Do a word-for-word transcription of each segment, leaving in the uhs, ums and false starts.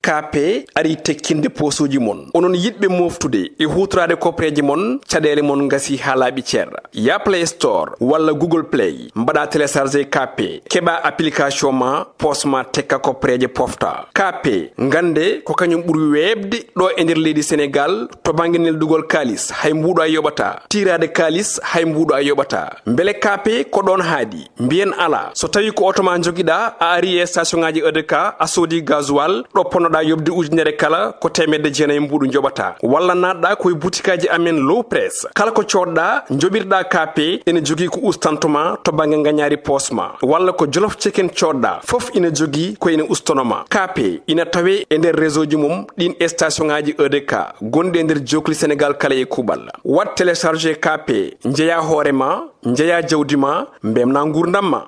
Kaape arii tekkinde poosuuji mon. Onon yiɗɓe mooftude e huutoraade kopreeje mon, caɗeele mon ngasii haa laaɓi cer. Yah Play Store walla Google Play, mbaɗaa télécharger Kaape, keɓaa application ma, poos ma tekka kopreeje pofta. Kaape, ngannde ko kañum ɓuri weeɓde ɗo e nder leydi Senegaal to bannge neldugol kaalis, hay mbuuɗo a yoɓataa. Tiiraade kaalis, hay mbuuɗo a yoɓataa. Mbele Kaape ko ɗoon haaɗi? Mbiyen alaa. So tawii ko oto ma njogiɗaa, a arii e station ŋaaji E D K, a soodii gasoil, ɗo ponnoɗaa yoɓde ujunere kala, ko teemedde jeenayi mbuuɗu njoɓataa. Walla naatɗaa ko e butikaaji amen Low Press. Kala ko coodɗaa, njoɓirɗaa Kaape, ene jogii ko ustanto ma to bannge ngañaari poos ma. Walla ko Jolof Chicken coodɗaa, fof ina jogii ko ene ustono ma. Kaape ina tawee e nder réseau ji mum ɗiin e station ŋaaji E D K gonɗi e nder jookli Senegaal kala e kuuɓal. Waɗ télécharger Kaape, njeyaa hoore ma, njeyaa jawdi ma, mbeltinaa nguurndam ma.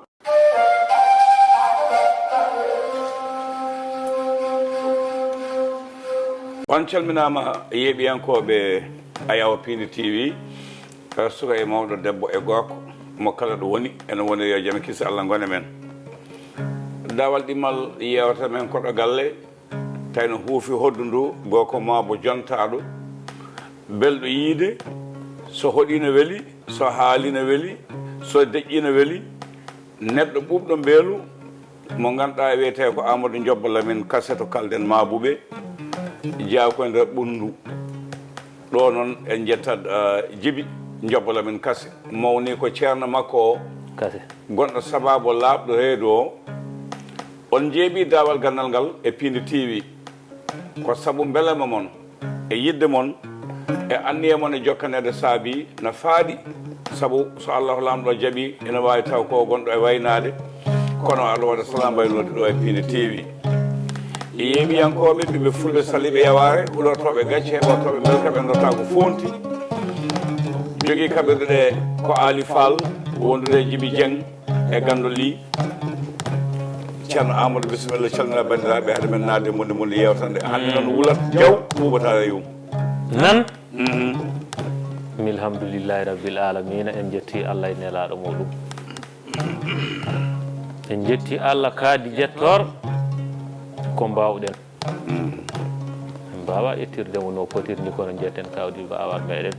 On calminaama, yeeɓiyankooɓe Ayaw Piindi T V, eh, suka e mawɗo, debbo e gorko, mo kala ɗo woni, ene woni yo jam e kisal Allah ngone men. Daawal ɗimmal yeewtere men ko ɗo galle, tawi no huufi hoddu ndu, gorko maabo jontaaɗo, belɗo yiide, so hoɗii no weli, so haalii no weli, so deƴƴii no weli, neɗɗo ɓuuɓɗo mbeelu, mo ngannduɗaa wiyetee ko Amadou Jobbo Lamine Kase to kalden Maabuɓe, jeyaa ko e nder Ɓunndu. Ɗo noon en njettat, eh, Jibi Jobbo Lamine Kase, mawni ko ceerno makko o, Kase, gonɗo sabaabu laaɓɗo reedu o. On njeeɓi daawal ganndal ngal e Piindi T V. Ko sabu mbelema mon, e yiɗde mon, e anniya mon e jokkaneede saabi no faaɗi, sabu so Allahu Laamɗo jaɓii, ina waawi taw ko gonɗo e waynaade, kono Allah waɗa salaam mbaynoode ɗo e Piindi T V. Yeeɓiyankooɓe, ɓiɓɓe fulɓe saliiɓe yawaare, huɗortooɓe gacce, heɓortooɓe mbelka, ɓe ndotaa ko foonti. Jogii kaɓirɗe ɗe ko Aali Faal, wondude e Jibi Jeŋ e ganndol lii. Ceerno Amadou, bisimilla, calmina banndiraaɓe, hade men naatde e moni moni yeewtere nde. Hannde noon wulat jaw, ɓuuɓata e yum. Nan? Mhm. Alhamdulillahi rabbil alamina, en njetti Allah e nelaaɗo muɗum. En njetti Allah kadi jettor ko mbaawɗen. Mhm. En mbaawa ƴettirde mo no potirni, kono njetten kawdi baawal meɗen.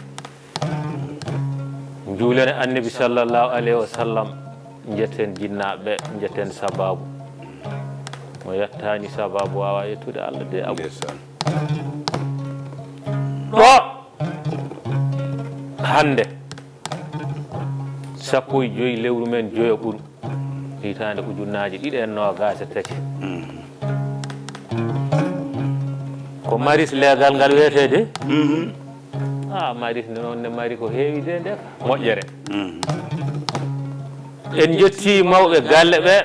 Njuulen e Annabi sallallahu alayhi wa sallam, njetten jinnaaɓe, njetten sabaabu. Mo yettaani sabaabu waawaa yettude Allah de, Abu. Ndeysaan. Ɗo hannde, sappo e joy lewru men joyo ɓuru, hitaande ujunnaaje ɗiɗi e noogaas e tati. Mhm. Ko maris leegal ngal wiyetee de? Mhm. Ah, maris nde noon ne mari ko heewi de, nde moƴƴere. Mhm. En njetti mawɓe galle ɓe,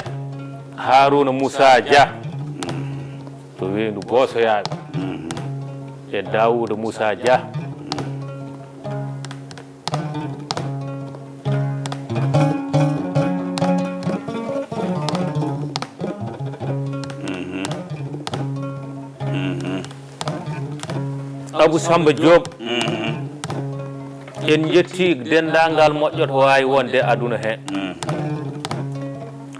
Haruna Moussa Dia, mhm, to Weendu Boosoyaaɓe, mhm, e Daouda Moussa Dia. Mhm. Mhm. Abou Samba Diop. Mhm. En njetti denndaangal moƴƴo to waawi wonde aduna he. Mhm.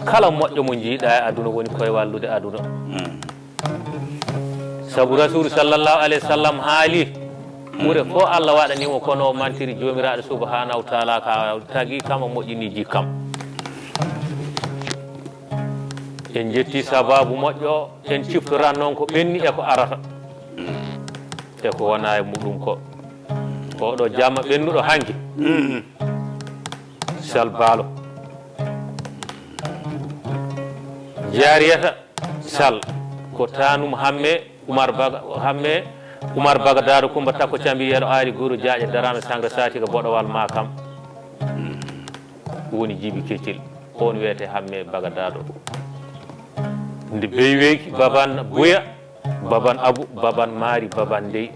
Kala moƴƴo mo njiiɗa e aduna woni koye wallude aduna. Mhm. Sabu Rasuulu sallallahu alayhi wa sallam haali, ɓure fof Allah waɗani mo, kono o mantiri Joomiraaɗo subhanahu wa taala ka tagi kam, o moƴƴini jikkam. En njetti sabaabu moƴƴo o, en ciftoran noon ko ɓenni e ko arata, e ko wona e muɗum ko. Oɗo jamma ɓennuɗo hanki. Mhm. Sal Baalo. Jaariyata Sal, ko taanum Hamme Umar Baga, Hamme Umar Baga Daado Kumba Takko Cambi Yelo Aali Guru Jaaƴe Darame Sanga Satiga Boɗowal Makam. Woni Jibi Keccel. On wiyete Hamme Baga Daado. Nde Beyweyki, Baban Buya, Baban Abu, Baban Maari, Baban Ndey.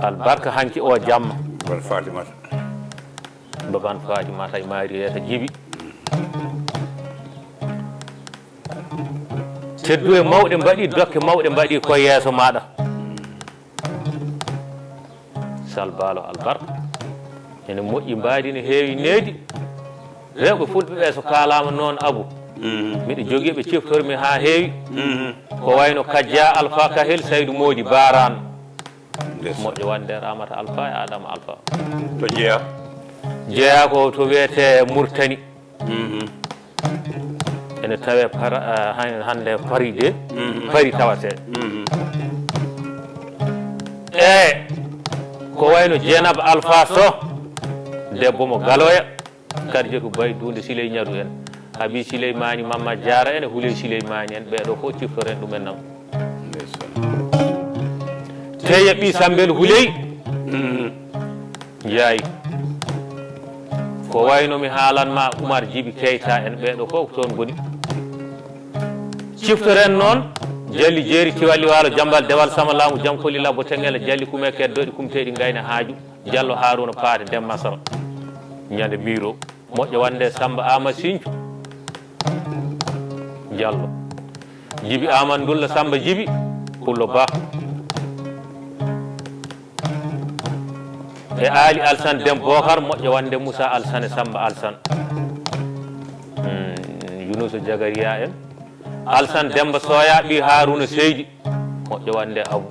Albarka hanki o jamma. Baban Fatimata. Baban Fatimata e Maari Reeta Jibi. Tedduɗe mawɗe mbaɗi, dokke mawɗe mbaɗi ko yeeso maɗa. Sal Baalo, albarka. Ene moƴƴi, mbaadi ne heewi needi. Rewɓe fulɓe ɓe so kaalama noon, Abu, Miɗo jogii ɓe ciftormi haa heewi. Ko wayno Kajja Alfa Kahel, Saydu Moodi Baaraan. Moƴƴo wonde Ramata Alfa e Adama Alfa. To jeyaa? Jeyaa ko to wiyetee Murtani. Ene tawee para, eh, han-, hannde Pari de, Pari tawatee. E ko wayno Jeenaba Alfa Soh, debbo mo Galoya, Karjatu Bay Duunde Siley Ñadu en, Habi Siley Maani, Mamma Jaara en, e Huley Siley Maani en, ɓee ɗoo fof ciftoren ɗum en nam. Teeya ɓii Sambel Huley. Njaay. Ko wayno mi haalan ma Umar Jibi Keyta en, ɓee ɗoo fof ko toon ngoni. Ciftoren noon Jalli Jeeri Tiwalli Waalo Jambal Dewal Sama Laamu Jam Koli Labbo Teŋela Jalli Kume Keddoɗi Kumteeɗi Ngayna Haaju Jallo Haaruna Paate Dem Masara. Ñande Miro. Moƴƴo wonde Samba Ama Sincu. Jallo. Jibi Aman Ndulla Samba Jibi Pullo Ba. E Aali Alsan Dem Bokar, moƴƴo wonde Moussa Alsan e Samba Alsan. Hmm, Yunusa Jagariya en. Alsan Demba Soya ɓii Haruna Seydi, moƴƴo wonde Abu.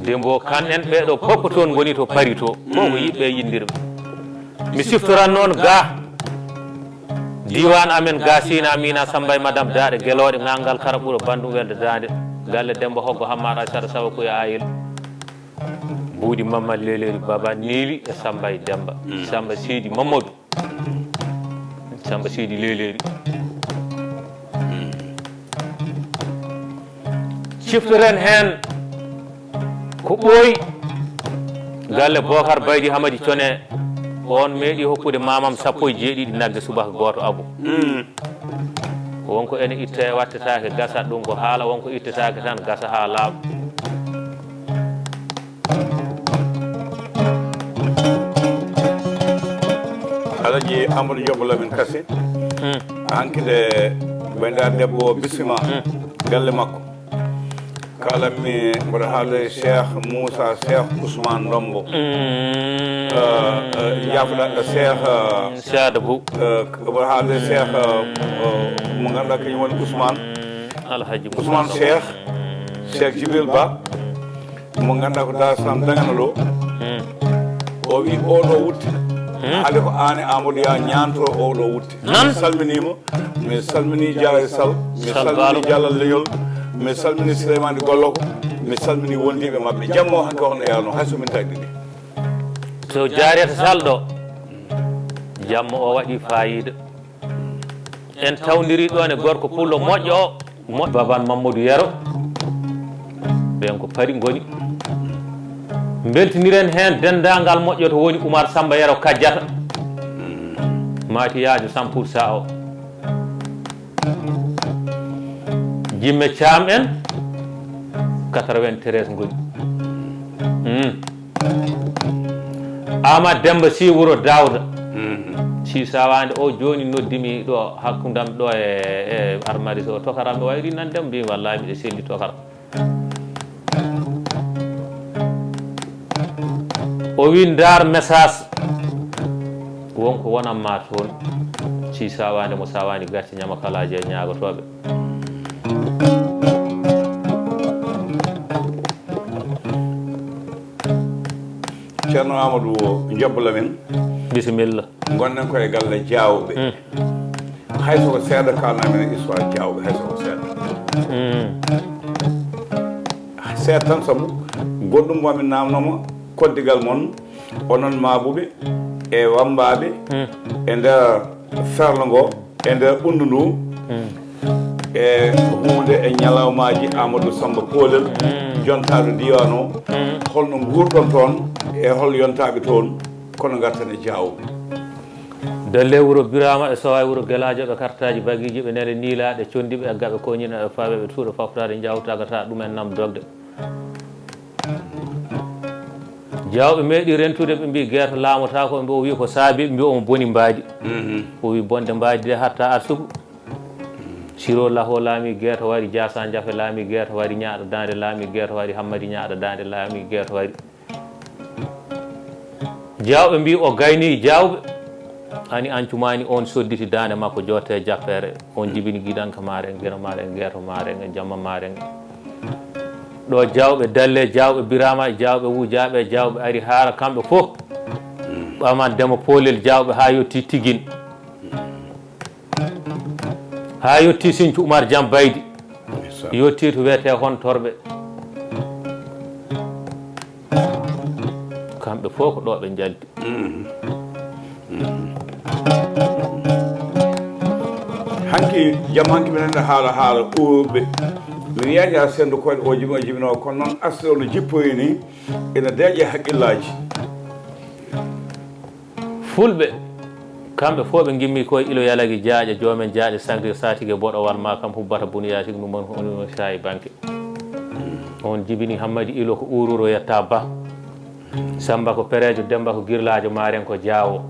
Dembo Kan en, ɓee ɗoo fof ko toon ngoni to Pari to. Ko ko yiɓɓe yindirɓe. Mi siftoran noon ga diiwaan amen ga Sina Mina Samba e Madame Daaɗe Gelooɗe, Ŋaŋŋal Kara Ɓuro Banndum Welde Daande, galle Demba Hoggo Hammar Aysata Sawa Kuya Ayel, Buudi Mamma Leleeri Baba Niili e Samba e Demba. Samba Seydi Mamadou. Samba Seydi Leleeri. Ciftoren heen ko ɓooyi galle Bokar Baydi Hamadi Cone, on meeɗi hokkude mamam sappo e jeeɗiɗi nagge subaka gooto Abu. Wonko ene itte wattetaake gasa, ɗum ko haala, wonko ittetaake tan gasa haa laaɓa. Alaji Amadou Diop Lamine Kassé. Hanki de banndiraaɗo debbo o bisima galle makko. Kalanmi mboɗo haalde Cheikh Moussa, Cheikh Ousmane Ndombo. Eh, eh, jaafoɗa Cheikh, eh, Saada Bou. Eh, mboɗo haalde Cheikh, eh, eh, mo ngannduɗaa kañum woni Ousmane. Alhaji Ousmane Cheikh, Cheikh Djibril Ba. Mo ngannduɗaa ko Dar Salam Dagana ɗo. O wi oɗo wutte. Haade ko aan e Amadou Yah ñaanto oɗo wutte. Nan? Mi salminiima. Mi salmini Jaari Sal. Mi salmini Jalal Leñol. Mi salmini Souleymane Golloko. Mi salmini wondiiɓe maɓɓe. Jamma o hanki o hono yaano, hay so min tagɗi ɗi. To Jaariyata Sal ɗo, jamma o waɗi faayiida. En tawdiri ɗoon e gorko pullo moƴƴo o, mo-, Baban Mamadou Yero. Ɓeen ko Pari ngoni. Mbeltiniren heen denndaangal moƴƴo to woni Oumar Samba Yero Kajjata. Maati Yaajo cent pour cent o. Jimme Caam en, quatre-vingt-treize ngoni. Hmm. Amad Demba Sy wuro Daouda. Sy Sawande o jooni noddimi ɗo hakkundam ɗo e, e armaris o, tokaram ɗo wayri nan dem, mbi wallahi miɗo selli tokara. O wi ndaar message wonko wonanma toon. Sy Sawande mo Sawande gacce ñamakalaaji e ñaagotooɓe. Ceerno Amadou Diop Lamine. Bisimilla. Ngonɗen ko e galle Jaawɓe. Hmm. Hay so ko seeɗa kaalnaa men e histoire Jaawɓe, hay so ko seeɗa. Hmm. Seeɗa tan, sabu goɗɗum mo min naamnoma koddigal mon, onon Maabuɓe e Wammbaaɓe, hmm, e nder ferlo ngo, e nder ɓunndu ndu, hmm, e huunde e ñalawmaaji Amadou Samba Koolel, hmm, jontaaɗo diiwaan o, hmm, holno nguurɗon toon e hol yontaaɓe toon, kono ngarten e Jaawɓe. Dalle wuro Birama e Sowa e wuro Gelaajo ɓe kartaaji bagiiji ɓe nele niilaaɗe conndi ɓe egga ɓe koñina ɓe faawe ɓe tuuɗo faftaade njawtagata ɗumen nam dogde. Jaawɓe meeɗi rentude, ɓe mbi geeto laamotaako, ɓe mbi o wi ko saabi, ɓe mbi omo boni mbaadi. Mhm. O wi bonde mbaadi de hatta arsugu. Siro Laho laami geeto wari, Jaasa Njafe laami geeto wari, Ñaaɗo Daande laami geeto wari, Hammadi Ñaaɗo Daande laami geeto wari. Jaawɓe mbi o gayni Jaawɓe. Ani an cumaani, on sodditi daande makko, joote jappeere. On jibini giɗanka maaren, geno maaren, geeto maaren, e jamma maaren. Ɗo Jaawɓe Dalle, Jaawɓe Biraama, Jaawɓe Wujaaɓe, Jaawɓe ari haara, kamɓe fof. Ɓaman Demo Poolel Jaawɓe haa yotti Tigin. Haa yotti Siñcu Umar Jam Baydi. Ndeysaan. Yotti to wiyetee Hontorɓe. Kamɓe fof ko ɗo ɓe njalti. Hanki, jam hanki minen ne haala, haala uurɓe. Mi wiyaani a senndu koyɗe o jibino, o jibino, kono noon asde o no jippoyi ni, ina deeƴe haqqillaaji. Fulɓe, kamɓe fof ɓe ngimmi koye ilo yalagi jaaƴe, joomen jaaƴe sagrir satige boɗowal ma kam hubbata buniyaatik numon, saayi banke. On jibini Hammadi ilo ko uururo yetta ba. Samba ko pereejo, Demba ko girlaajo, maaren ko jaawo.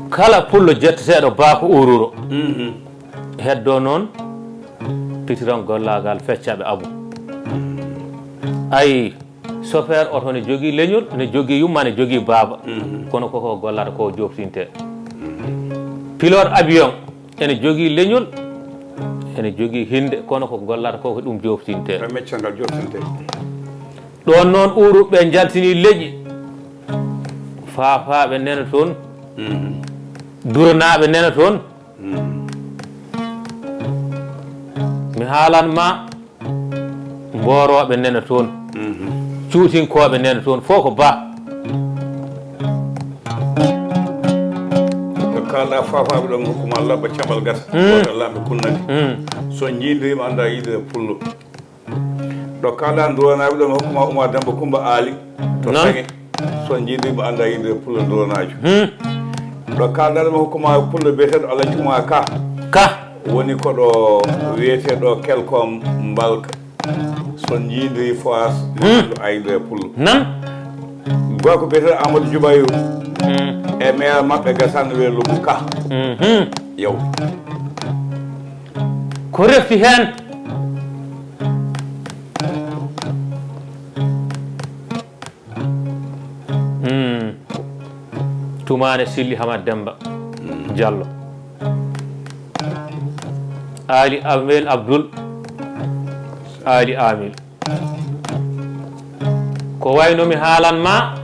Kala pullo jetteteeɗo ba ko uururo. Heddo noon pitiron gollagal feccaɓe abu. Ay, chauffeur oto ne jogii leñol, ne jogii yumma, ne jogii baaba. Kono koko gollata ko joftinte. Pilote avion ene jogii leñol, ene jogii hinde, kono ko gollata ko ko ɗum joftinte. Ko meccal ngal joftinte. Ɗoon noon uruɓe njaltini leƴƴi. Faafaaɓe nena toon. Duranaaɓe nena toon. Mi haalan ma, Mboorooɓe nena toon. Cuutinkooɓe nena toon, fof ko ba. Ko kaalɗa faafaaɓe ɗon hokkuma labba caɓal gasa. Wota lamɓe kunnani. So njiidiriima annda yiide pullo. Ɗo kaalɗa duranaaɓe ɗon hokkuma Umar Demba Kumba Aali. To Saŋe. So njiidiriima annda yiide pullo duranaajo. Ɗo kaalɗa ɗum hokkuma pullo biyeteeɗo Alhaji Umar Ka. Ka. Woni ko ɗo wiyetee ɗo Kelkom Mbalka. So njiidiri Foras, Mamadou Aydara Pullo. Nan. Gorko biyeteeɗo Amadou Jubayru. E maire maɓɓe gasano wiye Lugu Ka. Yow. Ko refti heen. Tumaane Silli Hamad Demba Jallo. Aali Amel Abdul. Aali Amil. Ko wayno mi haalan ma.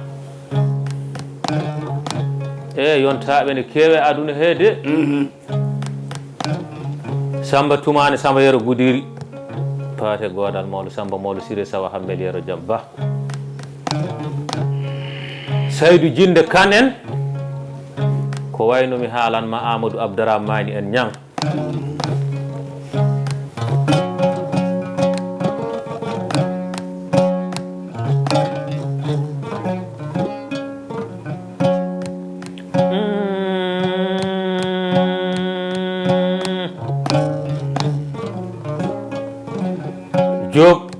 E yontaaɓe ne keewe aduna he de. Samba Tumaani, Samba Yero Gudiri, Paate Goodal Mawlo, Samba Mawlo Sire Sawa Hammel Yero Jam Ba. Saydu Jinde Kan en, ko wayno mi haalan ma Amadou Abdaramani en Ñang. Joob.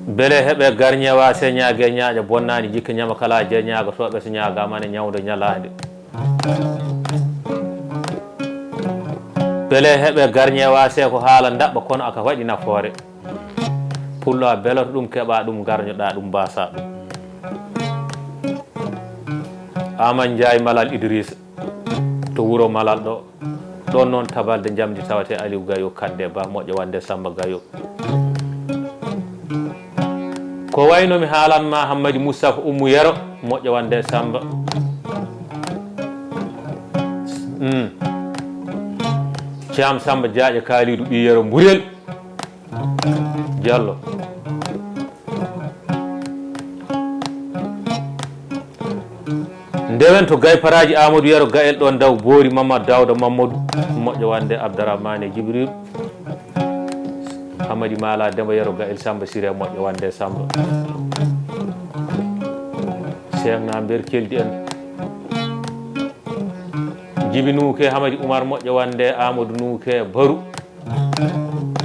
Bele heɓe garñewa se ñaage ñaaƴa bonnaani jikke ñama kala je ñaago toɓe so ñaagama ne ñawdo ñalaande. Bele heɓe garñewa se ko haala ndaɓɓa kono aka waɗi nafoore. Pullo a beloto ɗum, keɓa ɗum, garñoɗa ɗum, mbasa ɗum. Aman Njaay Malal Idrissa to wuro Malal ɗo. Ɗon noon tabalde njamndi tawate Aliou Gayo Kande Ba moƴƴo wande Samba Gayo. Ko wayno mi haalan ma Hammadi Moustapha Oumou Yero moƴƴo wande Samba. Hmm. Thiam Samba Diaƴa Kalidou ɓi Yero Mburel. Diallo. Ndewen to Gayparaaji Amadou Yero Gael ɗon daw boori Mamadou Dawda Mamadou moƴƴo wande Abdarahmane Jibril. Hamadi Mala Demba Yero Gael Samba Siré moƴƴo wande Samba. Seegna nder keldi en. Jibi Nuuke Hamadi Oumar moƴƴo wande Amadou Nuuke Baru.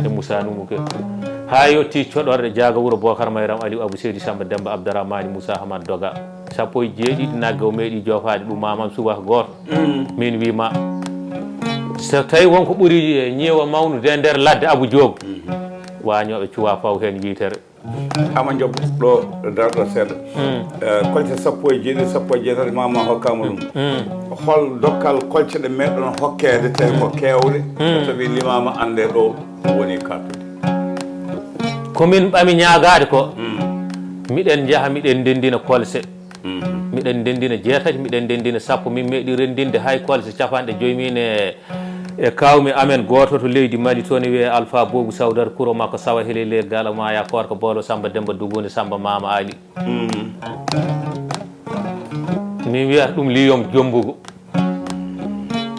E Moussa Noumouke. Haa yotti coɗorɗe jaaga wuro Bokar Mayram Aliou Abou Seydi Samba Demba Abdarahmani Moussa Hamad Doga. Sappo e jeeɗiɗi nagge o meeɗi joofaade ɗum mamam subaka gooto. Min wima So tawi won ko ɓuri, e, ñiiwa mawnude e nder ladde Abu Joob, waañooɓe cuwa faw heen yitere. Ama Joop, ɗo, dar ɗo seeɗa. Eh, kolce sappo e jeeɗiɗi, sappo e jeetati, mama hokkama ɗum. Hol dokkal kolce ɗe meɗon hokkeede, tawi ko keewɗe, so tawi limaama annde ɗo woni kattude? Ko min ɓami ñaagaade ko, miɗen njaha, miɗen ndenndina kolce. Miɗen ndenndina jeetati, miɗen ndenndina sappo. Min meeɗi renndinde hay kolce capanɗe joy min e, e kawmi amen gooto to leydi Mali, toon e wiyee Alfa Boobu Sawdar, kuro makko Sawa Helele, Gala Maya, Koorka Boolo, Samba Demba Dugunde, Samba Mama Ali. Min wiyata ɗum liyom jombugo.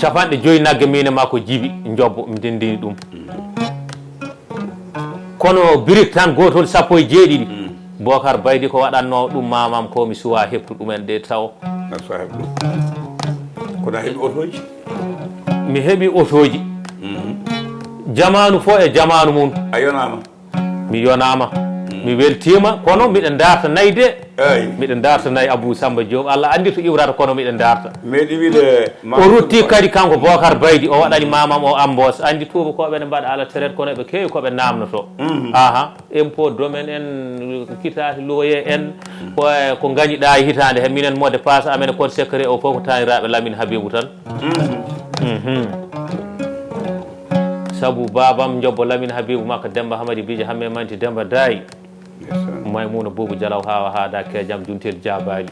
Capanɗe joy nagge min e makko jibi, njobbo, mi ndenndini ɗum. Kono birik tan gootol sappo e jeeɗiɗi. Bokar Baydi ko waɗatnoo ɗum mamam ko mi suwa heɓtu ɗumen ɗe taw. A suwa heɓtu ɗum. Kono a heɓi otooji? Mi heɓi otooji. Jamaanu fof e jamaanu mum. A yonaama? Mi yonaama. Mi weltiima, kono miɗa ndaarta nayi de. Eey. Miɗa ndaarta nayi Abou Samba Diop. Allah anndi to iwrata, kono miɗa ndaarta. Meeɗi wiide ma O rutti kadi kanko Bokar Baydi, o waɗani mamam o amboos. Anndi tuubakooɓe ne mbaɗa ala traite, kono ɓe keewi ko ɓe naamnotoo. Aha, impôt domaine en, kitaati loyer en, ko, ko ngañi-ɗaa e hitaande he. Minen mot de passe amen, code secret o fof ko taaniraaɓe Lamine Habibou tan. Sabu baabam njobbo Lamine Habibou makko Demba Hamadi Bijo Hamme Manti Demba Daay. Maymuna Buubu Jalaw Haawa Haada Keejam Juntel Jaabaali.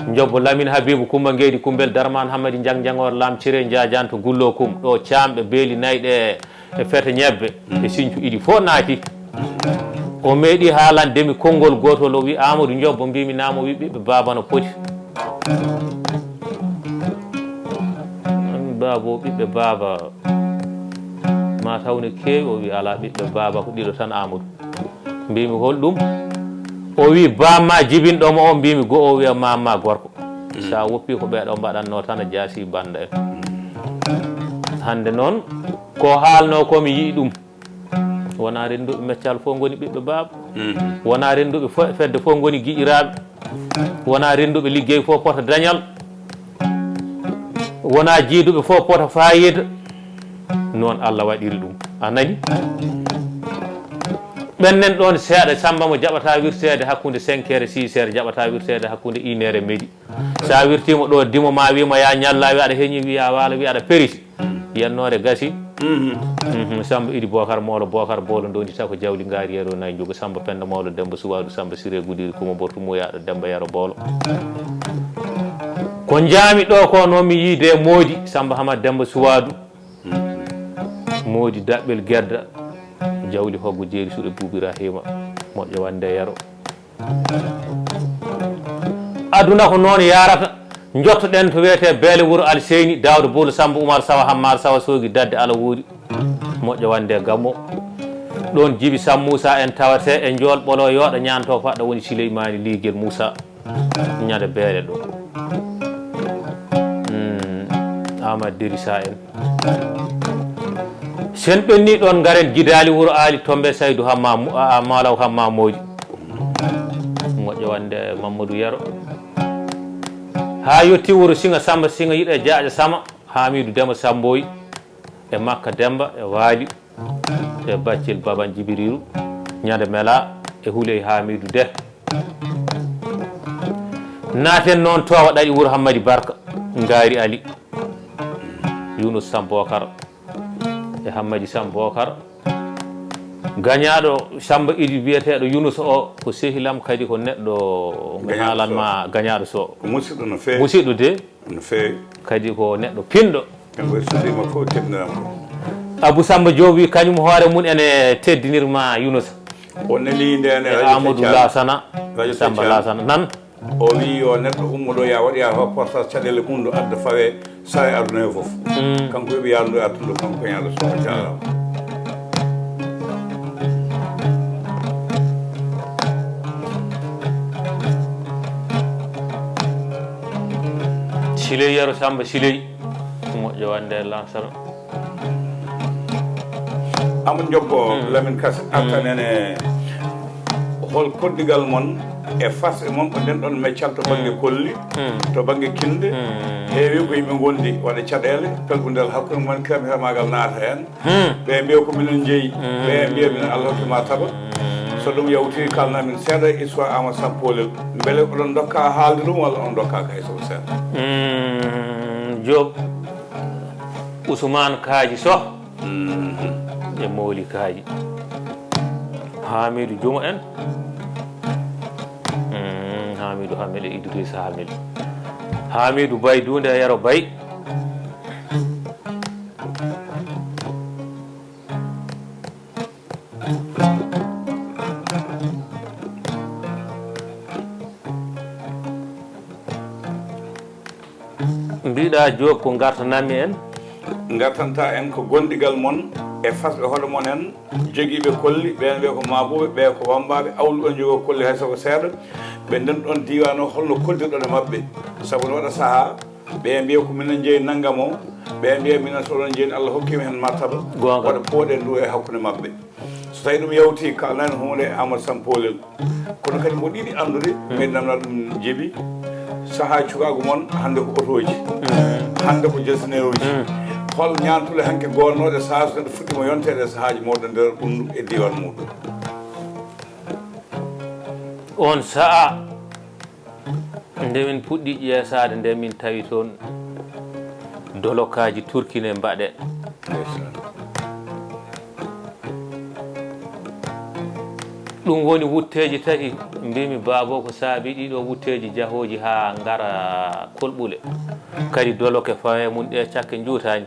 Njobbo Lamine Habibu Kumba Ngeydi Kumbel Darman Hammadi Njang Njangoor Lam Cire Njaajanto Gullo Kum ɗo caamɓe beeli nayɗe e feta ñebbe e siñcu iɗi fof naati. O meeɗi haalande mi konngol gootol, o wi, "Amadou Njobbo, mbimi naamo wi ɓiɓɓe baaba no poti." An baabo ɓiɓɓe baaba ma taw ne keewi, o wi, "Alaa ɓiɓɓe baaba ko ɗiɗo tan Amadou." Mbimi, "Hol ɗum?" O wi, "Bamma jibinɗo mo o," mbimi, "Go o wiya mamma gorko." Sa woppi ko ɓeeɗo mbaɗatno tan a jaasi banda en. Hande noon ko haalno ko mi yi'i ɗum. Wona rennduɓe meccal fof ngoni ɓiɓɓe baaba. Wona rennduɓe fo-, fedde fof ngoni giƴiraaɓe. Wona rennduɓe liggey fof pota dañal. Wona jiiduɓe fof pota fayida. Noon Allah waɗiri ɗum. A nani? Ɓennen ɗoon seeɗa, Samba mo jaɓata wirteede hakkunde cinq heures e six heures, jaɓata wirteede hakkunde une heure e midi. Sa wirtiima ɗo, dimo ma wiima ya ñalla, wi aɗa heñi, wi ya waala, wi aɗa perisi. Yennoore gasi. Mhm, Samba Idi Bokar Moolo, Bokar Boolo, ndondi tako jawli ngaari yero nayi njugo. Samba Penda Moolo, Demba Suwaadu, Samba Sire Gudiri, Kuma Bortu Muyaɗo, Demba Yero Boolo. Ko njaami ɗo ko noon mi yiide moodi, Samba Hamad Demba Suwaadu. Moodi daɓɓel gedda, jawli hoggo jeeri suɗe Buubi Rahima, moƴƴo wande yero. Aduna ko noon yaarata, njottoɗen to wiyetee Beele Wuro Alseyni, Daawda Boolo Samba Umar Sawa Hammar Sawa Soogi Dadde Ala Woori, moƴƴo wande gammo. Ɗoon Jibi Sam Muusa en tawatee e Njool Ɓolo Yooɗa ñaanto faɗɗa woni Sileymaani Liigel Muusa. Ñande beele ɗo. Mm, Amad Derisa en. Sen ɓenni ɗon, ngaren Gidaali Wuro Aali, Tombe Saydu Hamma Mo-, a, a, Malaw Hamma Mooji. Moƴƴo wande Mamadou Yero. Haa yotti wuro Siŋa Samba Siŋa yiɗa e Jaaƴa Sama, Hamidu Dema Samboy, e Makka Demba, e Waali. E Baccel Baban Jibiriru, Ñande Mela e Huley Hamidu Deh. Naaten noon Toowa Ɗaɗi Wuro Hammadi Barka, Ngaari Ali, Yunus Sam Bokar e Hammadi Sam Bokar. Gañaaɗo Samba Idi biyeteeɗo Yunus o ko sehilam, kadi ko neɗɗo mi Gañaaɗo haalan Sow. Ma Gañaaɗo Sow. Ko musidɗo no feewi. Musidɗo de. No feewi. Kadi ko neɗɗo pinɗo. En ɓe sudima fof teddinama ko. Abou Samba Diop wi kañum hoore mum ene teddinirma Yunusa. O neli nden e Radio Amadou Tecca. Lasana. Radio Samba Tecca. Lasana nan. O wi yo neɗɗo ummo ɗo ya waɗoya reportage caɗele mum ɗo adda fawe sawe aduna he fof. Mm. Kanko yoɓi yarude addude kanko ñaɗo so jarama. Siley Yero Samba Siley. Moƴƴo wande lansal. Amadou Diop, Lamine Kas, artan en e hol koddigal mon e fasɓe mon ko nden ɗon meccal to bannge kolli, to bannge kinde. Heewi ko yimɓe ngondi waɗa caɗeele, pelɓundal hakkunde mumen, kiram hiramaagal naata heen. Ɓe mbiya ko minen njeyi, ɓe mbiya minen Allah hokki ma taba. So ɗum yawti, kalna min seeɗa e histoire Amadou Samba Poolel. Mbele oɗon ndokka haalde ɗum walla on ndokkaaka hay so ko seeɗa? Mm, Joop, Usmaan Kaaji Soh e Mooli Kaaji. Haamiidu Juma en. Mm, Haamiidu Hamel e Idrissa Hamel. Haamiidu Bay Duunde e Yero Bay. Mbiɗa Joop ko ngartanammi en? Ngartanta en ko gondigal mon e fasɓe hoɗo mon en, jogiiɓe kolli, ɓeen ɓe ko maabuɓe, ɓe ko wambaaɓe, awluɓe njogoo kolli hay soko seeɗa. Ɓe nden ɗon diiwaan o, holno koldirɗon e maɓɓe? Sabu no waɗa sahaa, ɓe mbiya ko minen njeyi nanngam o, ɓe mbiya minen so oɗon njeyi Allah hokkiima heen martaba. Goonga. Waɗa pooɗen ndu e hakkunde maɓɓe. So tawii ɗum yawti, kaalnani huunde e Amadou Samba Poolel. Kono kadi mboɗo yiɗi anndude, meɗen namna ɗum Jibi, sahaa cukaagu mon, hannde ko otooji, hannde ko jalsineeruuji. Hol ñaantule hanki goonnooɗe sahaa so neɗɗo fuɗɗiima yonteede e sahaaji mawɗo nder ɗum e diiwaan muɗum? On sahaa, nde min puɗɗi ƴeesaade nde, min tawi toon dolokaaji turki ne mbaɗe. Ndeysaan. Ɗum woni wutteeji tati, mbimi, "Baabo, ko saabi ɗiɗo wutteeji jahooji haa ngara Kolɓule?" Kadi doloke fawe mum ɗe cakke njuutaani.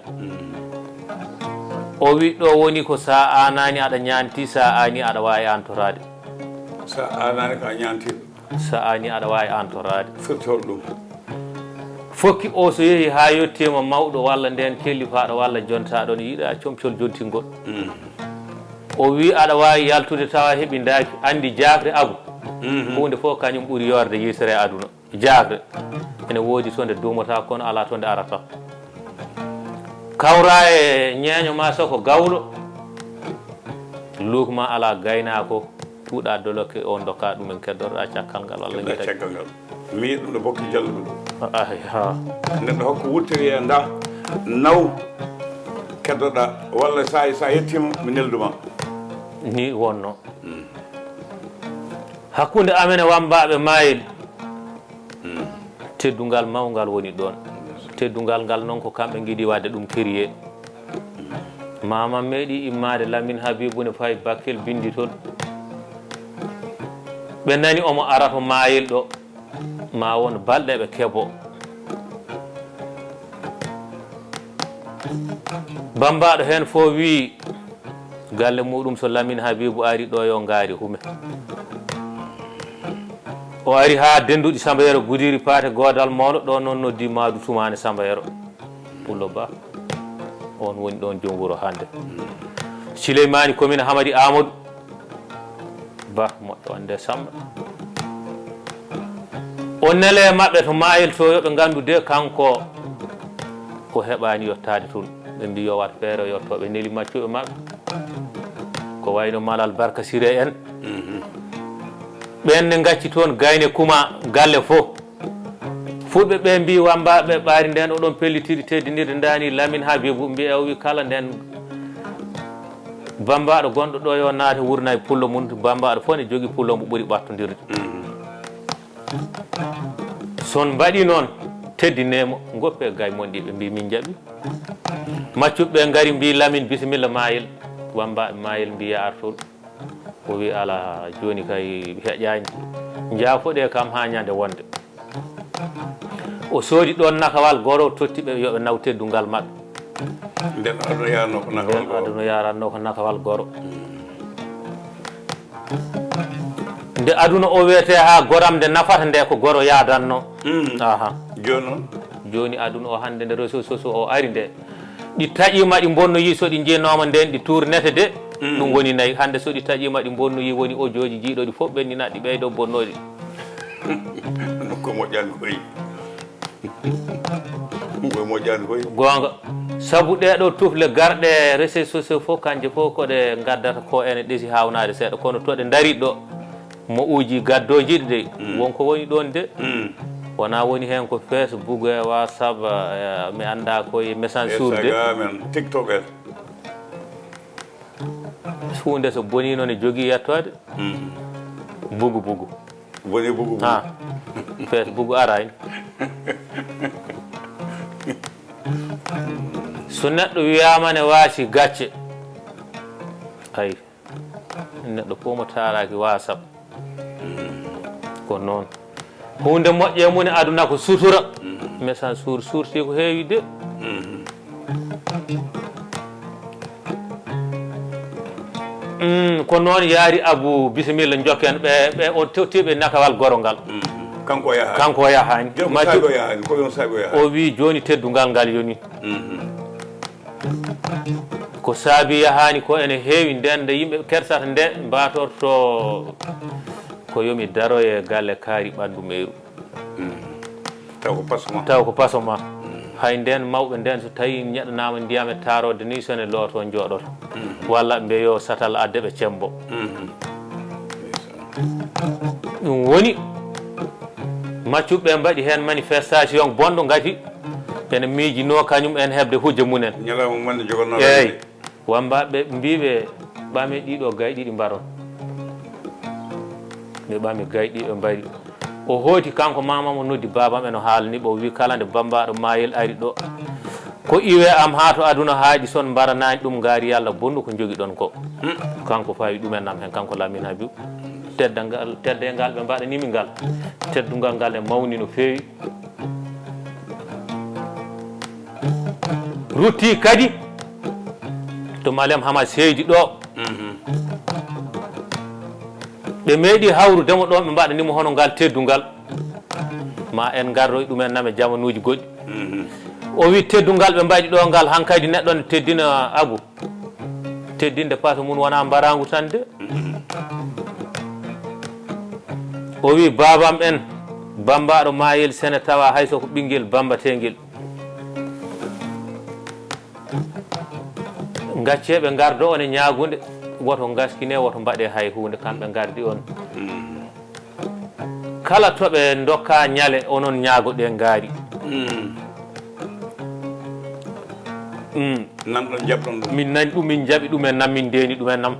O wi, "Ɗo woni ko sa aanaani aɗa ñaanti, sa aani aɗa waawi aantoraade." Sa aanaani ko a ñaantirɗo. Sa aani aɗa waawi aantoraade. Firti hol ɗum? Fokki o so yehi haa yettiima mawɗo walla ndeen kellifaaɗo walla jontaaɗo ne yiɗa comcol jontingol. O wi aɗa waawi yaltude tawa heɓindaaki, anndi jaakre agu. Huunde fof kañum ɓuri yoorde yiytere e aduna. Jaakre ene woodi to nde duumata kono alaa to nde arata. Kawra e ñeeño ma so ko gawlo, luuk ma alaa gaynaako, tuuɗa doloke o, ndokka ɗumen, keddotoɗa caggal ngal walla Keddoɗa gita caggal ngal. Mi yiɗi ɗum ɗo bokki jalluɗo ɗum. Ay, ha. Neɗɗo hokko wuttori e nda naw keddoɗa walla sa, sa yettima mi nelduma. Ni wonno. Hakkunde amen e wammbaaɓe maayel, teddungal mawngal woni ɗoon. Teddungal ngal noon ko kamɓe ngiɗi waɗde ɗum kériyee. Maama meeɗi immaade Lamin Habiibu ne fayi Bakkel binndi toon. Ɓe nani omo ara to maayel ɗo, ma won balɗe ɓe kebo. Bammbaaɗo heen fof wii, galle muɗum so Lamin Habiibu ari ɗo yo ngaari hume. O ari haa dennduɗi Samba Yero Gudiri Paate Goodal Mawɗo, ɗo noon noddi Maadu Tumaane Samba Yero. Pullo Ba, oon woni ɗoon joom wuro hannde. Sileymaani Komina Hamadi Aamadu Ba, moƴƴo wonde Samba. O nele maɓɓe to maayel to, yo ɓe nganndu de kanko o heɓaani yottaade toon. Ɓe mbi yo waɗ feere o yotto, ɓe neli maccuɓe maɓɓe. Ko wayno Malal Barka Siree en. Ɓeen ne ngacci toon gayne kuma galle fof. Fulɓe ɓe mbi wammbaaɓe ɓaari ndeen oɗon pellitiri teddinirde ndaani Lamin Habiibu mbiya o wi kala ndeen bammbaaɗo gonɗo ɗo yo naate wurnay pullo mum, bammbaaɗo fof ne jogii pullo mbo ɓuri ɓattondirde. So on mbaɗi noon, teddinee mo, ngoppe gay mon ɗi ɓe mbi min njaɓi. Maccuɓe ɓe ngari mbi Lamin bisimilla maayel, wammbaaɓe maayel mbi ya artol. O wi, "Alaa, jooni kay heƴaani. Njaafoɗee kam haa ñande wonde." O soodi ɗoon nakawal goro, totti ɓe yo ɓe naw teddungal maɓɓe. Nden aduna yaranno ko nakawal Nden goro. Aduna yaranno ko nakawal goro. Nde aduna o wiyetee haa goram nde nafata nde ko goro yaadanno. Aha. Jooni noon? Jooni aduna o hannde nde réseaux sociaux o ari nde, ɗi taƴiima, ɗi mbonnoyi, so ɗi njiinooma ndeen, ɗi tuurnete de. Ɗum woni nayi. Hannde so ɗi taƴiima, ɗi mbonnoyi, woni audio ji jiiɗo ɗi fof ɓenni, na ɗi ɓeydo bonnoyde. Ko moƴƴani koy. Ko moƴƴani koy. Goonga. Sabu ɗee ɗo tufle garɗe réseaux sociaux fof, kanje fof ko ɗe ngaddata ko ene ɗesi haawnaade seeɗa, kono to ɗe ndarii ɗo, Mo uji gaddooji ɗi de, won ko woni ɗoon de. Wonaa woni heen ko Facebook e WhatsApp, eh, mi anndaa ko e message suur de. Instagram en, TikTok en. Huunde so bonii noon e jogii yettoode. Bugu bugu. Boni bugu bugu. Ha. Facebook araani. So neɗɗo wiyaama ne waasi gacce. Ay. Neɗɗo fof mo taaraaki WhatsApp. Ko noon. Huunde moƴƴe mum e aduna ko sutura. Message suur suurti ko heewi de. Mm, ko noon yaari Abu, bisimilla, njokken ɓe, ɓe o tottiiɓe nakawal goro ngal. Kanko o yahaani. Kanko o yahaani. Joom Maccu saabi o yahaani, ko yon saabi o yahaani. O wii jooni teddungal ngal yoni. Ko saabi yahaani ko ene heewi, nden nde yimɓe kersata nde mbatorto ko yomi daroye galle kaari ɓanndu meeru. Taw ko paso ma. Taw ko paso ma. Hay nden mawɓe nden so tawi ñaɗanaama ndiyam e taarode ni so ne looto jooɗoto. Walla ɓe yo satal adde ɓe cembo. Ɗum woni maccuɓe mbaɗi heen manifestation bonɗo ngati ene miijinoo kañum en heɓde hujja mumen. Ñalawma mum ne jogannoo. Eey. Wamba ɓe mbiiɓe ɓame ɗiɗo gay ɗiɗi mbaron. Ɓe ɓami gay ɗiɗo mbari. O hooti kanko mamam o noddi babam en o haalani ɓe o wi kala nde bambaɗo mayel ari ɗo. Ko iwe am haa to aduna haaɗi son mbaranani ɗum ngaari Yalla bonnu ko jogiɗon ko. Kanko fawi ɗumen nam hen kanko Lamin Habib. Teddangal, teddengal ɓe mbaɗanimi ngal. Teddungal ngal e mawni no feewi. Rutti kadi to Malem Hama Seydi ɗo. Ɓe meeɗi hawrudemo ɗon ɓe mbaɗanimo hono ngal teddungal. Ma en ngarroy ɗumen nam e jamanuuji goɗɗi. O wi teddungal ɓe mbaɗi ɗo ngal hankadi neɗɗo ne teddina Abu. Teddinde paso mum wona mbarangu tan de. O wi babam en bambaɗo mayel sene tawa hay so ko ɓinguel bambatengel. Gacce ɓe ngardo on e ñaagunde woto ngaskine woto mbaɗe hay hunde kamɓe ngardi on. Kala to ɓe ndokka ñale onon ñaagoɗe ngaari. Nan ɗon jaɓɗon ɗum. Min nani ɗum min jaɓi ɗum e nam min ndeni ɗum e nam.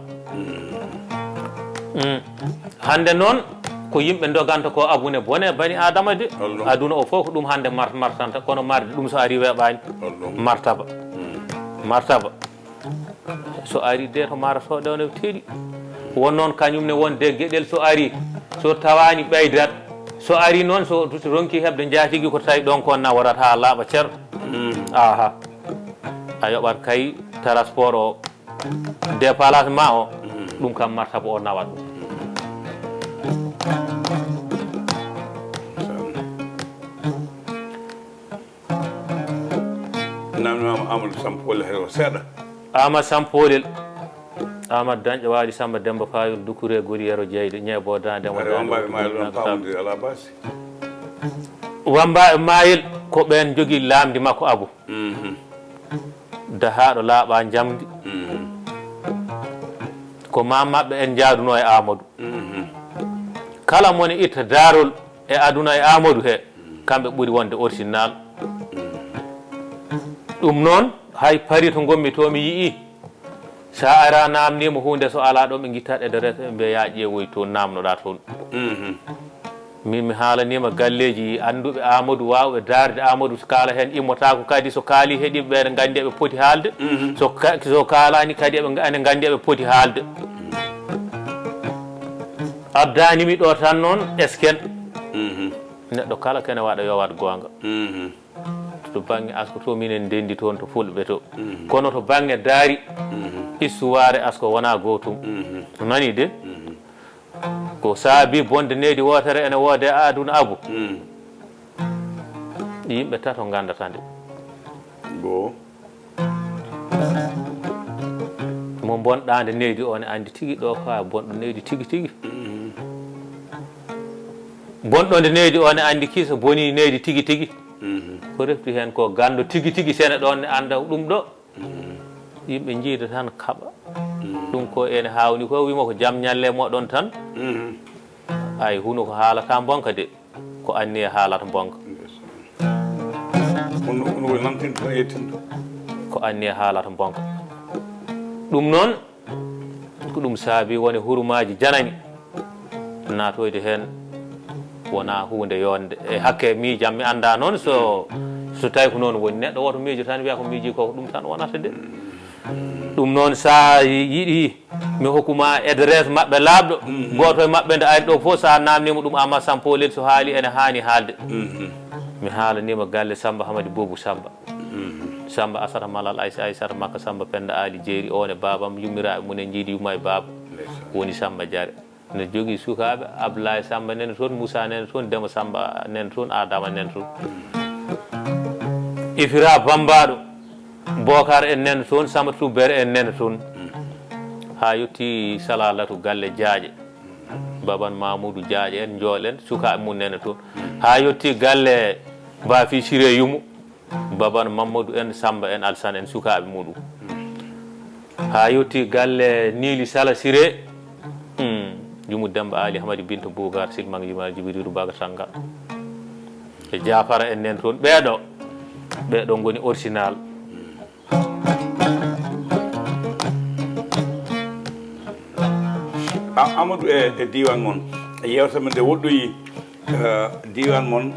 Hannde noon ko yimɓe ndoganta ko abune bone bani adama de. Aduna o fof ko ɗum hannde mart martanta kono marde ɗum so ari weɓani. Martaba. Martaba. So ari de to mara soɗe one teeɗi. Won noon kañum ne won de geɗel so ari so tawani ɓeydat. So ari noon so ronki heɓde jaatigi ko tawi ɗon ko naworat ha laaɓa cer. Aha. A yoɓat kay transport o déplacement o. Ɗum kam martaba o nawat ɗum. Namnama Amadou Sampoole hay o seeɗa. Amadou Sampoolel. Amadou Dañƴo Waali Samba Demba Fayol Dukure Gori Yero Jeyde Ñeebo Dande mo. Are Dande wambaɓe mayel ɗon pamodiri ala basi. Wambaɓe mayel ko ɓen jogi lamdi makko Abu. Dahaaɗo laaɓa njamndi. Ko ma maɓɓe en njaaduno e Amadou. Kala mone itta daarol e aduna e Amadou he kamɓe ɓuri wonde original. Ɗum noon hay pari to ngonmi to mi yi'i sa ara namnima hunde so ala ɗo ɓe guitta e deret ɓe mbiya ya ƴeewoy toon namnoɗa toon. Min mi haalanima galleji annduɓe Amadou wawɓe darde Amadou so kaala hen immotako kadi so kaali heɗiɓe ɓe ne gandi eɓe poti haalde. So ka- so kalani kadi eɓe ene gandi eɓe poti haalde. Addanimi ɗo tan noon esken. Neɗɗo kala kene waɗa yo waɗ goonga. To bangge asko to minen ndendi toon to fulɓe to. Kono to bangge daari histoire asko wona gootum. Nani de. Ko saabi bonde neydi wootere ene woode e aduna Abu. Yimɓe tato ngandata nde. Goo. Mo bonɗande neydi o ne andi tigi ɗo ka bonɗo neydi tigi tigi. Bonɗo nde neydi o ne andi kisa boni neydi tigi tigi. Ko refti hen ko gando tigi tigi sene ɗon ne anda ɗum ɗo. Yimɓe jiida tan kaɓa. Ɗum ko ene hawni ko wimo ko jam ñalle moɗon tan. Ay, hunu ko haalata mbonka de, ko anniya haalata mbonka. Ɗum woni lamtinto e yettinto. Ko anniya haalata mbonka. Ɗum noon, ko ɗum saabi woni hurumaaji janani naatoyde heen, wonaa huunde yonde. E hakke miijam, mi anndaa noon so, so tawi ko noon woni. Neɗɗo woto miijo tan wiya ko miiji ko, ko ɗum tan wonata de. Ɗum noon, so a yiɗi mi hokkuma adresse maɓɓe laaɓɗo, gooto e maɓɓe nde ari ɗo fof, so a naamniima ɗum, Amadou Samb Polel, so haali ene haani haalde. Mi haalanima galle Samba Hamadi Boubou Samba. Samba Asata Malal Aysa Aysata Makka Samba Penda Ali Jeeri, on e baabam, yummiraaɓe mum en njiidi yumma e baaba. Woni Samba Jare. Ne jogii sukaaɓe, Ablaye Samba nene toon, Moussa nene toon, Dema Samba nene toon, Adama nene toon. Ifira Bambaɗo, Bokar en nene toon, Samba Tuber en nene toon. Haa yotti Salalatu galle Jaaƴe. Baban Mamoudou Jaaƴe en, Njool en, sukaaɓe mum nene toon. Haa yotti galle Bafi Siré Yumo. Baban Mamadou en, Samba en, Alsan en, sukaaɓe muɗum. Haa yotti galle Niili Sala Siré. Hmm. Yumu Demba Ali Hamadi Binta Bougar Silmang Yuma Jibrilu Baga Sanga. E Jafara en nen toon. Ɓeeɗo, ɓeeɗo ngoni original. A- Amadou e, e diiwaan mon, e yeewtere men nde woɗɗoyi, eh, diiwaan mon,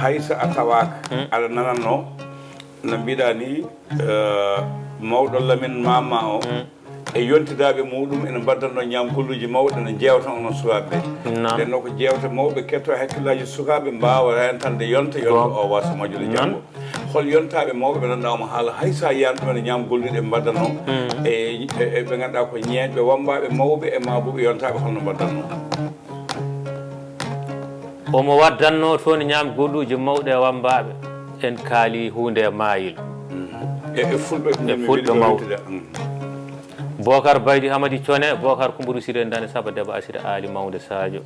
hay so a tawaaka, aɗa nanatnoo, no mbiɗaa ni, eh, mawɗo Lamin Mama o, e yontidaaɓe muɗum ene mbaddannoo ñaamgolluuji mawɗi, ene njeewta onon sukaaɓe ɓe. Nden noon ko jeewte mawɓe, ketto hakkillaaji sukaaɓe, mbaawa reentande yonta, yonta o waasa majjude janngo. Hol yontaaɓe mawɓe ɓe ngannduɗaa omo haala, hay so a yiyaani ɗum, ene ñaamgolluuji ɗe mbaddannoo e, e, e ɓe ngannduɗaa ko ñeeñɓe, wammbaaɓe, mawɓe e maabuɓe yontaaɓe, holno mbaddannoo? Omo waddannoo toon ñaamgolluuji mawɗi e wammbaaɓe. En kaali huunde e maayel. E, e fulɓe, e fulɓe mawɓe. Bokar Baydi Hamadi Cone, Bokar Kumburu Sire Ndane Saba Deba Asira Ali Mawnde Sadio.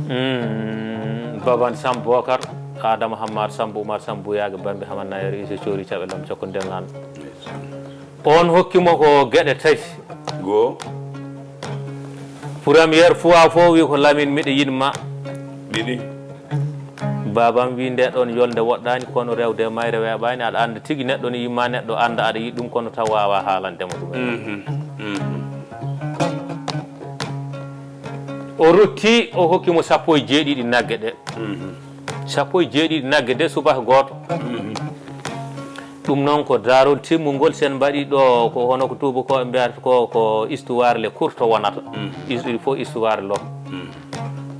Mm, Baban Sam Bokar, Adama Hammar Sambu Umar Sambu Yaage Bambi Hamad Nayar Ise Coori Caɓe Lam Cokko Ndengan. On hokki mo ko geɗe tati. Goo. Première fois fof wi ko Lamin miɗo yiɗ ma. Ɗiɗi. Babam wi nde ɗon yolnde woɗɗaani kono rewde e mayre weeɓaani, aɗa annda tigi neɗɗo ne yimma neɗɗo annda aɗa yiɗi ɗum kono taw waawaa haalande mo ɗum. O rutti o hokki mo sappo e jeeɗiɗi nagge ɗe. Sappo e jeeɗiɗi nagge de subaka gooto. Ɗum noon ko daarol timmungol, sen mbaɗi ɗo ko hono ko tuubakooɓe mbiyata ko, ko histoire le courte wonata. Il faut histoire long.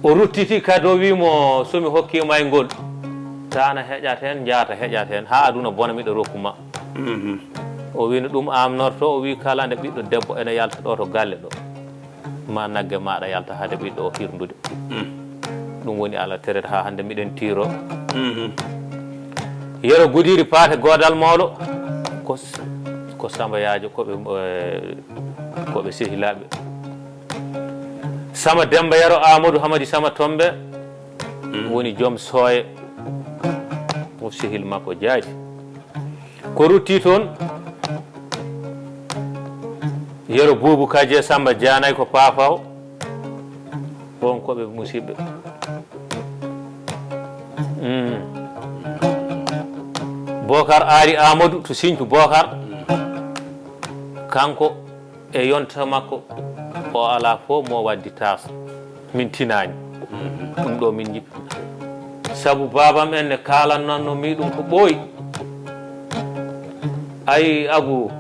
O ruttiti kadi o wii mo, so mi hokkii ma e ngol, taana heƴat heen, njaata heƴat heen, haa aduna bona miɗo rokku ma. O wii no ɗum amnorto, o wii kala nde ɓiɗɗo debbo ene yalta ɗo to galle ɗo, ma nagge maaɗa yalta hade ɓiɗɗo o hirndude. Ɗum woni ala teret haa hannde miɗen tiiro. Yero Gudiri paate Goodal Mawlo ko, ko Samba Yaajo, ko ɓe, eh, ko ɓe sehilaaɓe. Sama Demba Yero Amadou Hamadi Sama Tombe woni joom sooye. Mo sehil makko jaadi. Ko rutti toon, Yero Buubu Kaje Samba Jaanay ko Paafaw. On ko ɓe musiɓɓe. Mm. Bokar Aali Amadou to Siñtu Bokar. Kanko e yonta makko o alaa fof mo waddi taas. Min tinaani. Ɗum ɗo min njiɗ. Sabu baabam en ne kaalannanno mi ɗum ko ɓooyi. Ayi, Abu,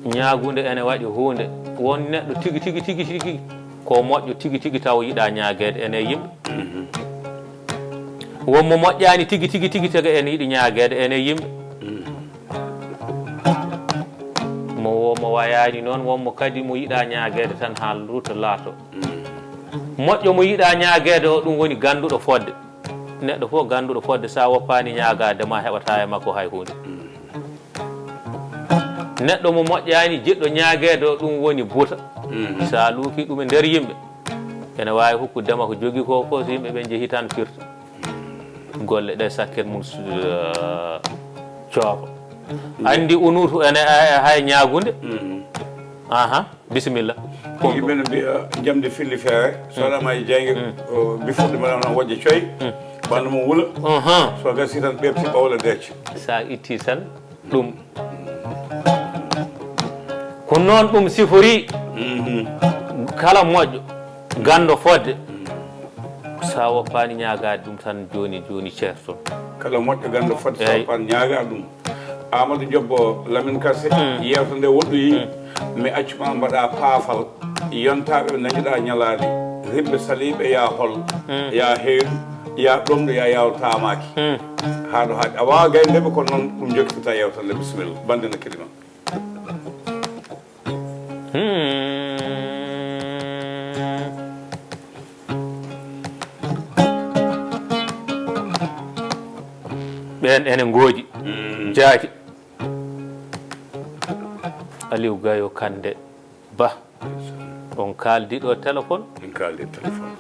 ñaagunde ene waɗi huunde. Won neɗɗo tigi, tigi, tigi, tigi ko moƴƴo tigi, tigi taw yiɗa ñaageede ene e yimɓe. Won mo moƴƴaani tigi, tigi, tigi, tigi ene yiɗi ñaageede ene e yimɓe. Mo wo mo wayaani noon, won mo kadi mo yiɗa ñaageede tan haa ruta laato. Moƴƴo mo yiɗa ñaageede o, ɗum woni gannduɗo fodde. Neɗɗo fof gannduɗo fodde, so a woppaani ñaagaade ma, heɓataa e makko hay huunde. Neɗɗo mo moƴƴaani jiɗɗo ñaageede o, ɗum woni buta. So a luukii ɗum e nder yimɓe, ene waawi hokkude ma ko jogii ko fof, so yimɓe ɓe njehii tan firta. Golle ɗe sakket mum, eh, coofa. Anndi unuutu ene, eh, hay ñaagunde. Aha, bisimilla. Yimɓe no mbiya jamde filli feere, so waɗama e jeyge, o, biforde mbaɗa no wojja coy, ɓandu mum wula. Aha. So gasi tan ɓeɓti ɓawla decca. Sa itti tan ɗum. Ko noon ɗum sifori. Mhm. Kala moƴƴo, ganndo fodde. Sa woppaani ñaagaade ɗum tan jooni jooni ceerton. Kala moƴƴo ganndo fodde, sa woppaani ñaagaade ɗum. Amadou Diop, Lamine Kassé, yeewtere nde woɗɗoyi. Mi accuma mbaɗa paafal. Yontaaɓe ɓe dañuɗa ñalaade. Ribɓe saliiɓe ya hol, ya heeru, ya ɗomɗo, ya yaaw taamaaki. Haa ɗo haaɗi. A waawaa gayneɓe kono noon ɗum jokkitata yeewtere nde. Bisimilla. Bannde no kelima. Hmm. Ɓeen ene ngoodi. Hmm. Jaati. Aliou Gayo Kande Ba. On kaaldi ɗo téléphone? Min kaaldi téléphone.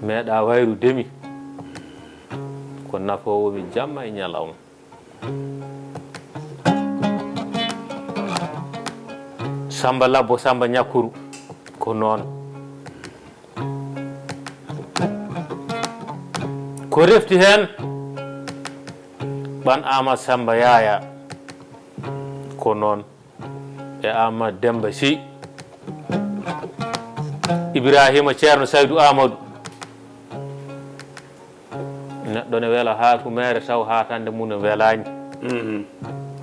Meeɗa wayrude mi. Ko nafoowo mi jamma e ñalawma. Samba Labbo, Samba Ñakkuru, ko noon. Ko refti heen, ɓan Ama Samba Yaaya, ko noon. E Ama Demba Sy, Ibrahima Ceerno Saydu Amadou. Neɗɗo ne wela haatumeere taw haatande mum ne welaani. Mhm.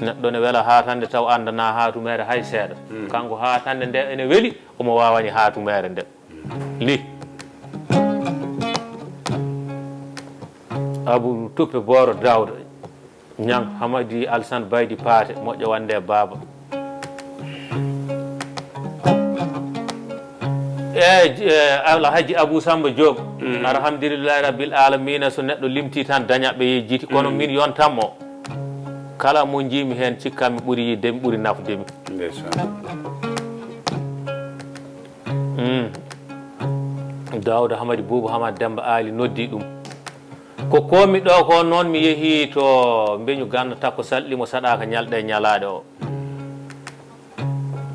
Neɗɗo ne wela haatande taw anndana haatumeere hay seeɗa. Mhm. Kanko haatande nde ene weli, omo waawani haatumeere nde. Li. Abu Tuppe Booro Daawda. Ñang Hamadi Alsan Baydi Paate, moƴƴo wonde e baaba. E, e, Alhaji Abou Samba Diop, alhamdulillahi rabbil alamina, so neɗɗo limti tan daña ɓe yejjiti, kono min yontanmo, kala mo njiimi heen cikkanmi ɓuri yiɗde mi, ɓuri nafde mi. Ndeysaan. Mm. Daawda Hamadi Buubu Hamad Demba Aali noddi ɗum. Ko komi ɗo ko noon mi yehi to mbeñu Ganna Takko Sall ɗi mo saɗaka ñalɗe e ñalaaɗe o.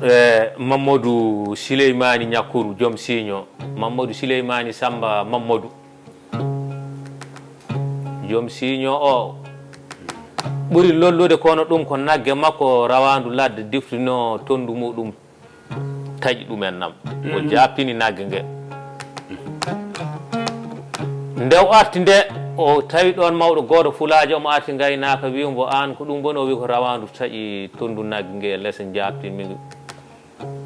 E Mamadou Sileymaani Ñakkuru, joom siiño. Mamadou Sileymaani Samba Mamadou. Joom siiño o ɓuri lollude kono ɗum ko nagge makko rawaandu ladde diftuno tondu muɗum. Taƴi ɗumen nam. O jaabtini nagge nge. Nde o arti nde, o tawi ɗoon mawɗo gooto fulaajo, omo arti ngaynaaka, wi mbo, "Aan ko ɗum woni?" O wi, "Ko rawaandu taƴi tondu nagge nge, les jaabtinmi nge."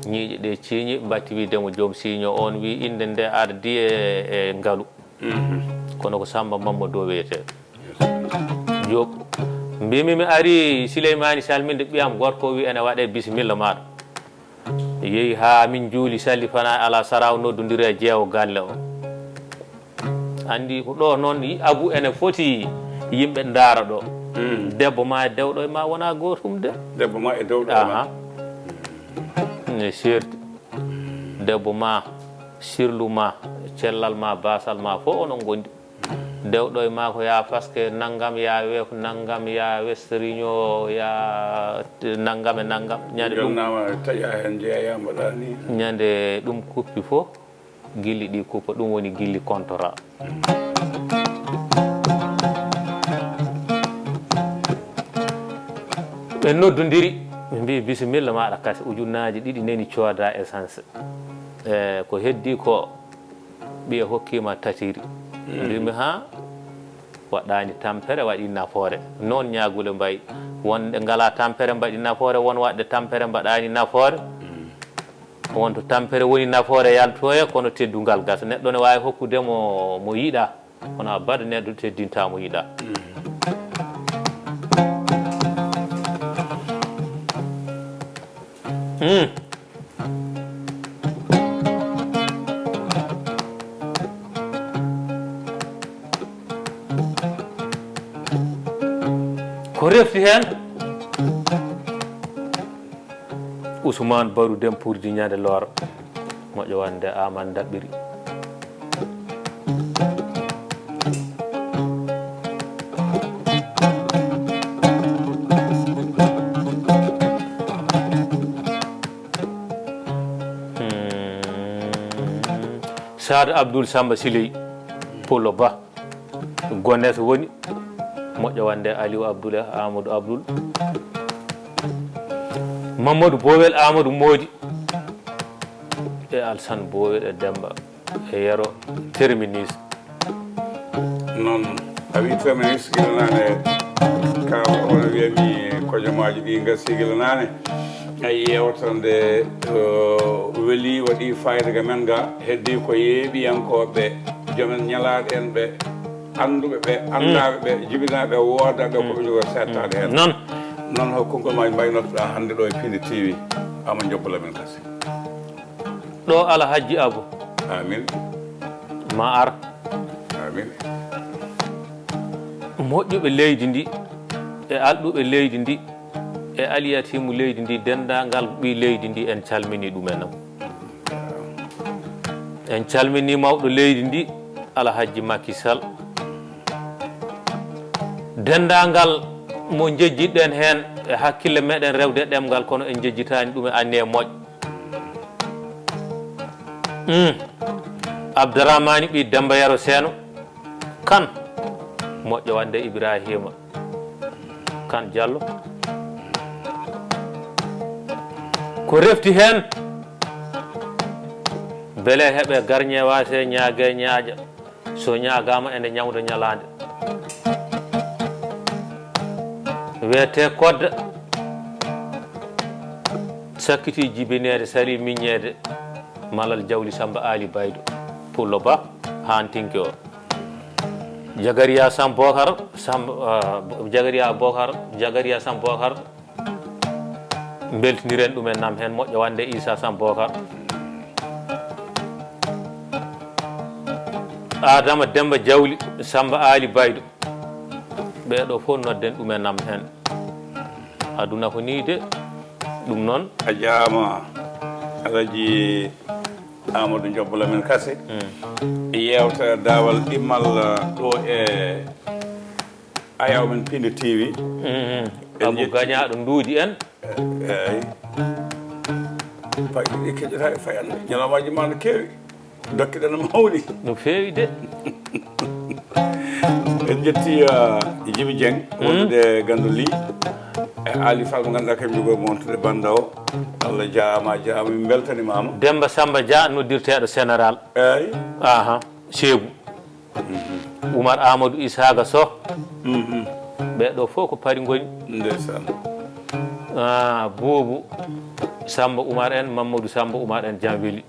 Ñiiƴe ɗe ciiñi, mbatti wiide mo joom siiño on wi, "Innde nde ardii e, e ngalu." Kono ko Samba Mamma Dow wiyetee. Diop. Mbimi mi ari Sileymaani salminde ɓiyam gorko, o wi ene waɗe bisimilla maaɗa. Yehi haa min njuuli, salli fana ala saraw noddondiri e jeewo galle o. Anndi ko ɗo noon yi-, Abu ene foti yimɓe ndaara ɗo. Mm. Debbo ma e dewɗo e ma wona gootum de. Debbo ma e dewɗo e ma. Aha. Ne serti. Debbo ma, sirlu ma, cellal ma, basal ma, fof onon ngondi. Dewɗo e ma ko ya faske nanngam, ya weef nanngam, ya westeriño, ya t-, nanngam e nanngam. Ñande ɗum. Jonnama taƴa heen jeeya mbaɗa ni. Ñande ɗum kuppi fof, gilli ɗi kuppa, ɗum woni gilli kontora. Ɓe noddondiri, ɓe mbi, "Bisimilla maaɗa kadi, ujunnaaji ɗiɗi neni cooda essence." E ko heddi ko, ɓiya hokkima tatiri. Mm. Mbimi, "Ha, waɗɗani tampere, waɗi nafoore." Noon ñaagule mbayi. Wonɓe ngala tampere mbaɗi nafoore, won waɗɓe tampere mbaɗani nafoore. Mm. Won to tampere woni nafoore yaltoya, kono teddungal gasa. Neɗɗo ne waawi hokkude mo, mo yiɗa, kono abada neɗɗo teddinta mo yiɗa. Mm. Ko refti heen? Ousmane Barou Deme Pourdi Ñande Loora. Moƴƴo wonde Aman Daɓɓiri. Taata Abdoul Samba Siley, Pullo Ba, Gones woni, moƴƴo wonde Aliou Abdoul e Amadou Abdoul, Mamadou Bowel, Amadou Mody, e Alsan Bowel e Demba e Yero, terminus. Noon a wi terminus gila naane, ka wona wiyami kojomaaji ɗi gasi gila naane. A yewtere nde weli, waɗi fayida ga men ga, heddi ko yeeɓiyankooɓe, jomen ñalaaɗe en ɓe, annduɓe ɓe, anndaɓe ɓe, jibinaaɓe, woodaaɓe ko ɓe jogo settaade heen. Noon. Noon ho konngol ma mbaynotoɗa hannde ɗo e Pindi T V? Ama jobbo lamen kasi. Ɗo Alhajji Abu. Amin. Ma ar. Amin. Moƴƴuɓe leydi ndi e alɗuɓe leydi ndi e aliyatimu leydi ndi, denndaangal ɓi leydi ndi, en calmini ɗumen. En calmini mawɗo leydi ndi, Alhajji Macky Sall. Denndaangal mo njejjitɗen heen e hakkille meɗen rewde ɗemngal, kono en njejjitaani ɗum e anniye moƴƴo. Abdarahmani ɓi Demba Yero Seeno, Kan, moƴƴo wonde Ibrahima Kan Jallo. Ko refti heen, mbele heɓe garñe waase ñaage ñaaƴa, so ñaagaama ene ñawda ñalaande. Wiyetee kodda, sakkiti jibineede, sali miññeede, malal jawli Samba Ali Baydo, Pullo Ba, haantinke o. Jagariya Sam Bokar, Sam, ah, Jagariya Bokar, Jagariya Sam Bokar, mbeltiniren ɗumen nam heen, moƴƴo wonde Isa Sam Bokar. Adama Demba Jawli, Samba Ali Baydo. Ɓee ɗo fof nodden ɗumen nam heen. Aduna ko nii de, ɗum noon. A jaama, Alaji Amadou Jobbo Lamin Kase. Yewtere daawal ɗimmal ɗo e Ayaw men Pindi T V. Abu Gañaaɗo nduudi en. Eeyi. Fay ɗi keƴata e fay annde. Ñalawmaaji ma no keewi. Dokke ɗe no mawni. No feewi de. En jetti Jibi Dieng wondude Gandu Li. E Ali Fall mo ngannduɗaa kañum jogo mo wontude bannda o. Allah jaama jaama, min mbeltanimaama. Demba Samba Dia noddirteeɗo Sénéral. Eeyi. Aha, Seegu. Umar Amadou Isaaga Soh. Ɓee ɗo fof ko Pari ngoni. Ndeysaan. Ah, Buubu Samba Umar en, Mamadou Samba Umar en, Jan Weli.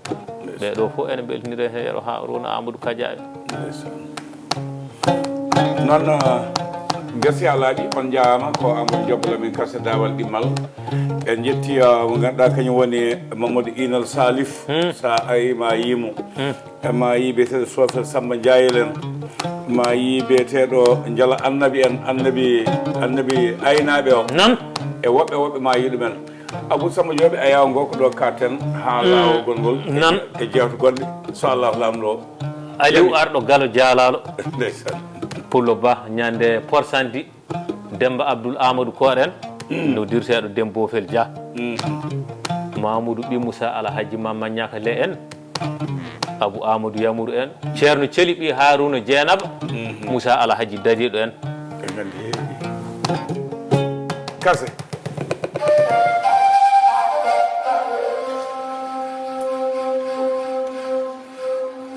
Ɓee ɗo fof ene mbeltinira heen Yero Haruna Amadou Kadia en. Ndeysaan. Noon, ah, gasi a laaɓi, on njaaraama, ko Amadou Diop Lamin Kase Daawal Ɗimmal. En njetti, ah, mo ngannduɗaa kañum woni Mamadou Inal Salif. Sa ari ma yiimo. E ma yii biyeteeɗo Soofel Samba Njaayel en, ma yii biyeteeɗo Njala Annabi en, Annabi, Annabi aynaaɓe o. Noon. E woɓɓe woɓɓe ma yii ɗumen. Abou Samba Jooɓe, a yawa ngoo ko ɗo katten haa laawol gongol. Noon. E jeewte goɗɗe, so Allah laamɗo. Aliou Arɗo Galo Jaalaalo. Ndeysaan. Pullo Ba, ñande Porsandi. Demba Abdoul Amadou Koor en, noddirteeɗo Demba Bofel Dia. Mamoudou Ɓi Moussa Alhaji Mamma Ñakale en, Abou Amadou Yamour en, Ceerno Celi Ɓi Harouna Dieynaba, Moussa Alhaji Dadiɗo en. Ɓe nganndi heewi. Kase.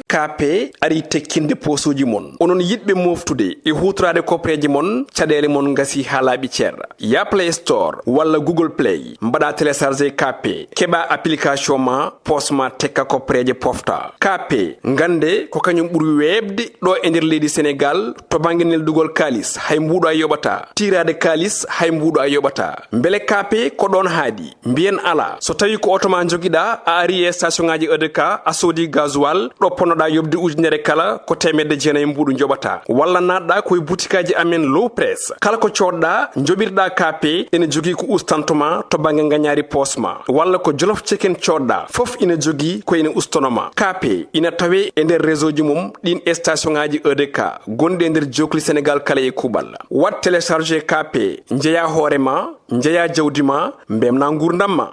Kaape arii tekkinde poosooji mon. Onon yiɗɓe mooftude e huutoraade kopreeje mon, caɗeele mon ngasii haa laaɓi cer. Yah Play Store walla Google Play, mbaɗaa télécharger Kaape, keɓaa application maa, poos maa tekka kopreeje pofta. Kaape, nganndee ko kañum ɓuri weeɓde ɗoo e nder leydi Senegaal to bannge neldugol kaalis, hay mbuuɗu a yoɓataa. Tiiraade kaalis, hay mbuuɗu a yoɓataa. Mbele Kaape ko ɗoon haaɗi? Mbiyen alaa. So tawii ko oto maa njogiɗaa, a arii e station ŋaaji E D K, a soodii gasoil, ɗo ponnoɗaa yoɓde ujunere kala, ko teemedde jeenayi mbuuɗu njoɓataa. Walla naatɗaa ko e butikaaji amen Low Press. Kala ko coodɗaa, njoɓirɗaa Kaape, ene jogii ko ustantoo maa to bannge ngañaari poos maa. Walla ko Jolof Chicken coodɗaa, fof ina jogii ko ene ustanoo maa. Kaape ina tawee e nder réseau ji mum ɗiin e station ŋaaji E D K gonɗi e nder jookli Senegaal kala e kuuɓal. Waɗ télécharger Kaape, njeyaa hoore maa, njeyaa jawdi maa, mbeemnaa nguurndam maa.